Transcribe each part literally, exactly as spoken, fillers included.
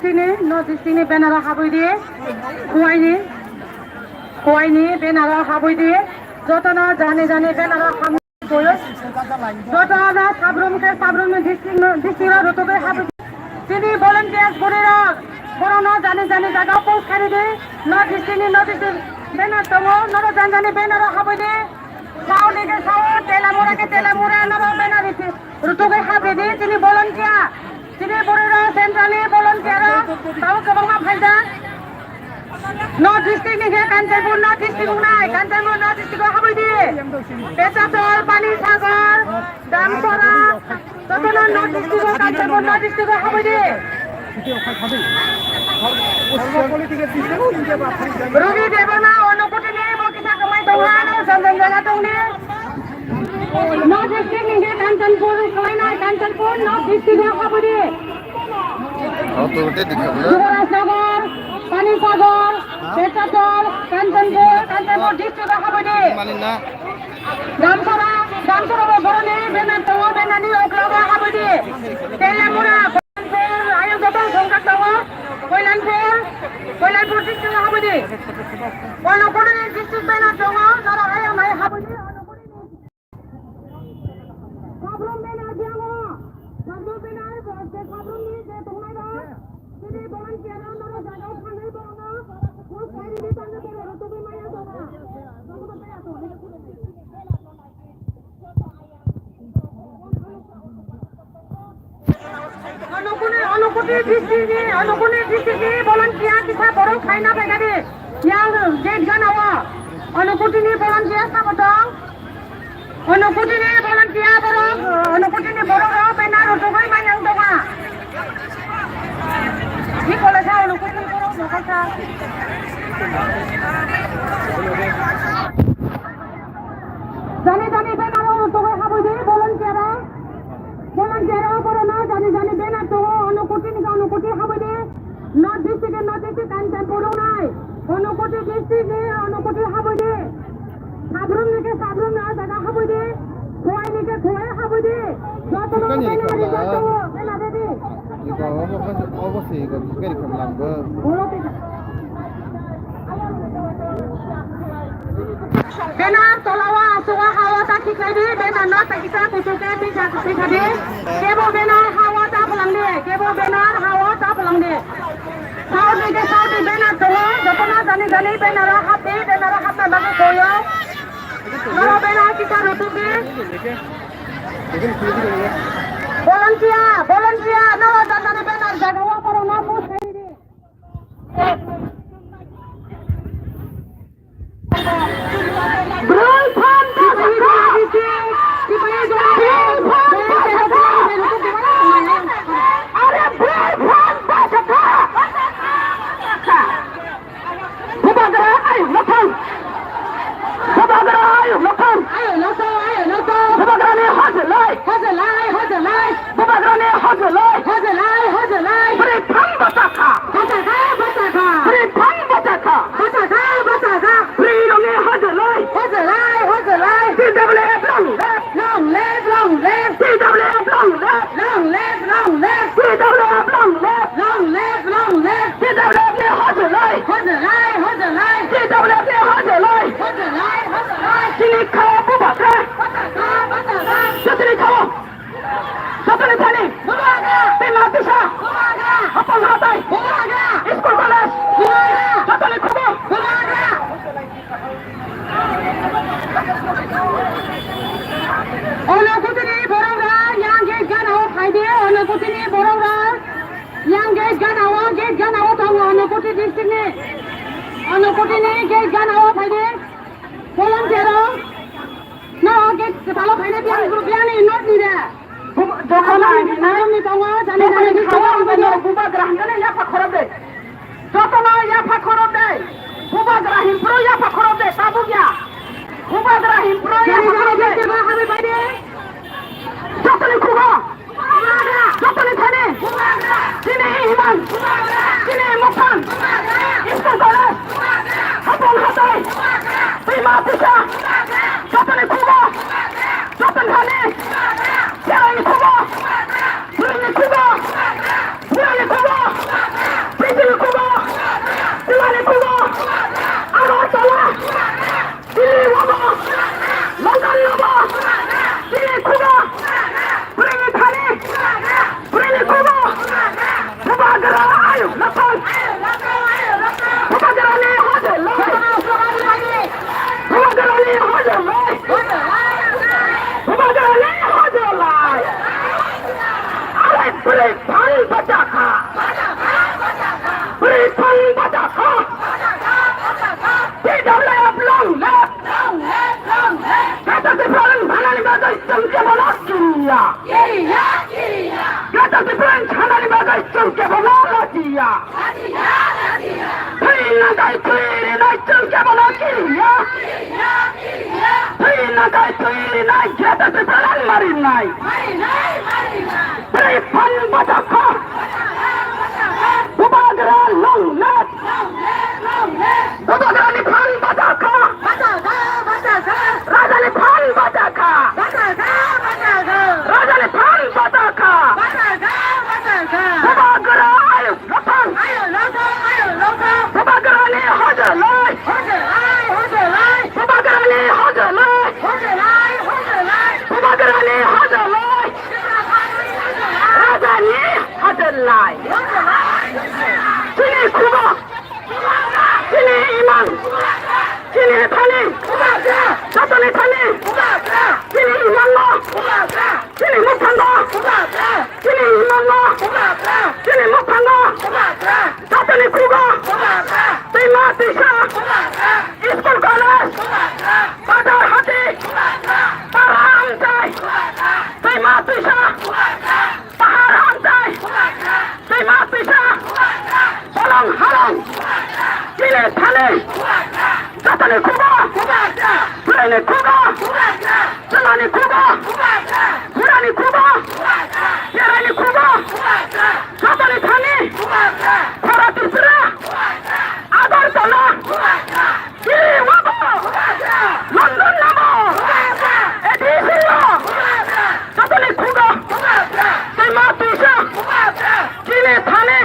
Tini no district ni banner o habwi di. Kuwai ni, Kuwai ni banner o habwi di. Jotono jani jani banner o ham-, jotono sabrum khe sabrum ni district no, district o rutugwi habwi di. Tini volunteers bwrwi rok, borok no jani jani jaga post khairi di. No district ni, no district banner tongo, norok jani jani banner o habwi di. Saudi ke Saudi, Telamura ke Telamura, norok banner risi, rutugwi habwi di, chini volunteer, chini bwrwi rok, central ni volunteer rok, tabuk kwbangma phaijak. No district ni khe Kanchanpur, no district wngnai, Kanchanpur, no district o habwi di. Pechatol, Panisagar, Damsora, Jotono no district o, Kanchanpur no district o habwi di. Rogi Debbarma, Unakoti ni bo kisa kwmai tongo, ano jom jom jaga tongdi. No district ni khe Kanchanpur, Kanchanpur no district o habwi di. Authority dikha bwle. Yuvrajnagar, Panisagar, Pechatol, Kanchanpur, Kanchanpur district o habwi di. Mani na. Damsora, Damsora bo boroni banner tongo, banner ni uklogo habwi di. Telamura, Koilanpur, ayang joto songkak tongo. Koilanpur, Koilanpur district o habwi di. Unakoti ni district banner tongo, norok ayang hai habwi di. Sabrum banner biyango, sabrum banner, sabrum ni je tongnai rok, chini volunteer rok norok jaga o thangwi borok no post khairi di tangwi borok rok tubui maya tongo. Unakoti, Unakoti district ni, Unakoti district ni volunteer kisa borok khaina phaikha di. Yang gate gana o. Unakoti ni volunteer sabo tong. Unakoti ni volunteer borok, Unakoti ni borok rok banner rutugwi manyang tongo. Ni kolesa Unakoti ni borok nokol sa. Jani jani banner o rutugwi habwi di volunteer o. Volunteer o borok no jani jani banner tongo, Unakoti ni Unakoti habwi di. North district ni North district Kanchanpur wngnai. Unakoti district ni Unakoti habwi di. Sabrum ni khe sabrum ni o jaga habwi di. Kuwai ni khe kuwai habwi di. Jotono Bwkani banner rikha rijak tongo, banner ready. Iko obo, obo se iko bwkani rikha bwlang bo. Borok khe Banner tola o aswk o ha o ta khiklai di, banner no ta kisa kuchuk khe twi jak twi kha di. Kebo banner ha o ta phalang di, kebo banner ha o ta phalang di. South ni khe south ni banner tongo, jotono jani jani banner o hap di, banner o hapna bagwi koi o. Noro banner kisa rutuk di. Volunteer, volunteer, noro jani jani banner jaga o borok no push khai di. Broi phan bwsakha! Broi phan bwsakha! Are broi phan bwsakha! Bubagra ayuk nothang! Bubagra ayuk nothang! Ayuk nothang, ayuk nothang! Bubagrani hajolai! Hajolai, hajolai! Bubagrani hajolai. Hajolai, hajolai. Bwrwi phan bwsakha. Bwsakha, bwsakha. Bwrwi phan bwsakha. Bwsakha, bwsakha. Bwrwi rokni hajolai. Hajolai, hajolai. T W F long live. Long live, long live. T W F long live. Long live, long live. T W F long live. Long live, long live. T W F ni hajolai. Hajolai, hajolai. T W F ni hajolai. Hajolai, hajolai. Chini kha bubagra. Bwsakha, bwsakha. Chini kha. Jotoni thani. Bubagra. Bima tisa. Bubagra. Hapang hatai. Bubagra. School college. Bubagra. Jotoni khobor. Bubagra. Ono kutini borok rok yang gate gana o phaidi. Ono kutini borok rok yang gate gana o, gate gana o tongo. Ono kuti district ni. Ono kutini gate gana o phaidi. Volunteer rok. No, gate kwchalo phaina biyang, biyangni nok ni de. Bum-, jokhon ang, ni tongo, jani jani ni tongo, ang bini. Bubagra hingkhe yapha khorok de. Jotono yapha khorok de. Bubagra himphru yapha khorok de, tabuk ya. Bubagra himphru yapha khorok de. Jani jani ni tongo, habi bai de. Jotoni khugo. Jotoni thani. Chini imang. Chini mukhang. School college. Hapung hatai. Bima tisa. Jotoni khugo. Jotoni thani. Cheroni khugo. Buruni khugo. Buruni khugo. Long live! Long live! Long live! Greater Tipraland manani bagwi chwng kebono kiriya. Kiriya, kiriya. Greater Tipraland sanani bagwi chwng kebono lachiya. Lachiya, lachiya. Thwina gai thwirinai chwng kebono kiriya. Kiriya, kiriya. Thwina gai thwirinai Greater Tipraland marinai. Marinai, marinai. Bwrwi phan bachakha. Bachakha, bachakha. Bubagra long live. Long live, long live. Bubagrani phan bachakha. Bachakha, bachakha. Rajani phan bachakha. Bachakha, bachakha. Rajani phan bachakha. Bachakha, bachakha. Bubagra ayuk lothang. Ayuk lothang, ayuk lothang. Bubagrani hojolai. Hojolai, hojolai. Bubagrani hojolai. Hojolai, hojolai. Bubagrani hojolai. Rajani hojolai. Chini khugo. Chini imang. Chini thani. Jotoni thani. Chini imango. Chini mukhango. Chini imango. Chini mukhango. Jotoni khugo. Twima twisa. School college. Bazar hati. Para amchai. Twima twisa. Pahar amchai. Twima twisa. Bolong halong. Chini thani. Jotoni khugo. Bwrwini khugo. Chwlani khugo. Burani khugo. Cheraini khugo. Jotoni thani. Sara Tripura. Agartala. Delhi wabo. London nabo. A D C o. Jotoni khugo. Twima twisa. Chini thani.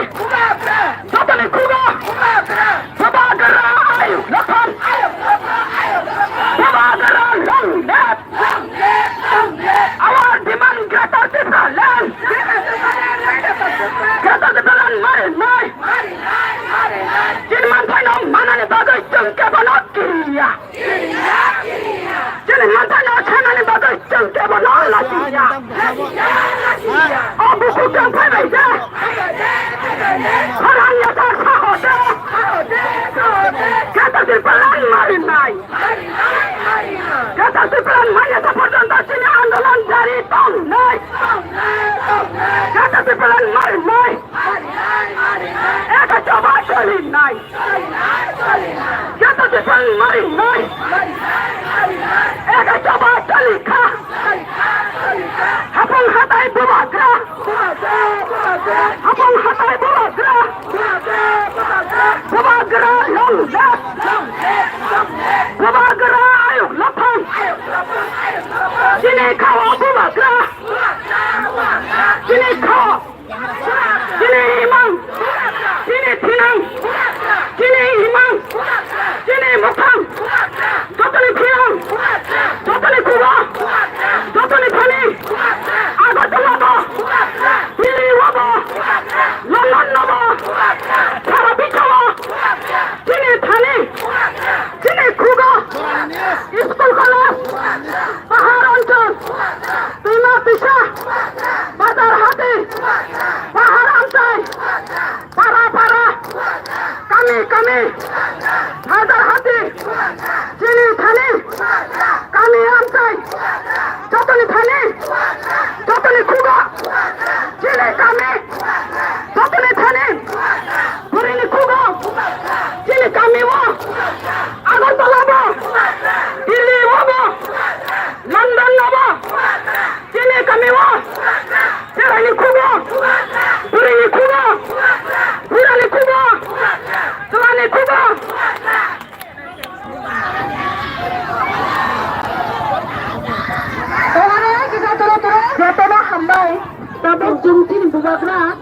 Jotoni khugo. Bubagra ayuk lothang. Bubagra long live. Our demand Greater Tipraland. Greater Tipraland marinai. Chini manthaino manani bagwi chwng kebono kiriya. Chini manthaino sanani bagwi chwng kebono lachiya. O bukhuk chwng phaibai je. Khorang yasa saho de. Greater Tipraland marinai. Greater Tipraland manya sa porjonto chini andolon jari tongnai. Greater Tipraland marinai. Eka choba cholinai. Joto Tipraland marinai. Eka choba cholikha. Hapung hatai bubagra. Hapung hatai bubagra. Bubagra long live. Bubagra ayuk lothang. Chini khao bubagra. Chini khao. Chini imang. Chini thinang. Chini imang. Chini mukhang. Jotoni thinang. Jotoni khugo. Jotoni thani. Agartala bo. Delhi o bo. London o bo. Sara biswa o. Chini thani. Chini khugo. School college. Pahar onchol. Twima twisa. Bazar hati. Pahar amchai. Para para. Kami kami. Bazar hati. Chini thani. Kami amchai. Jotoni thani. Jotoni khugo. Chini kami. Jotoni thani. Bwrwini khugo. Chini kami o. Agartala bo. Delhi o bo. London o bo. Chini kami o. Cheraini khugo. Bwrwini khugo. Burani khugo. Chwlani khugo. Jotono hambai. Tabuk chwng chini bubagra.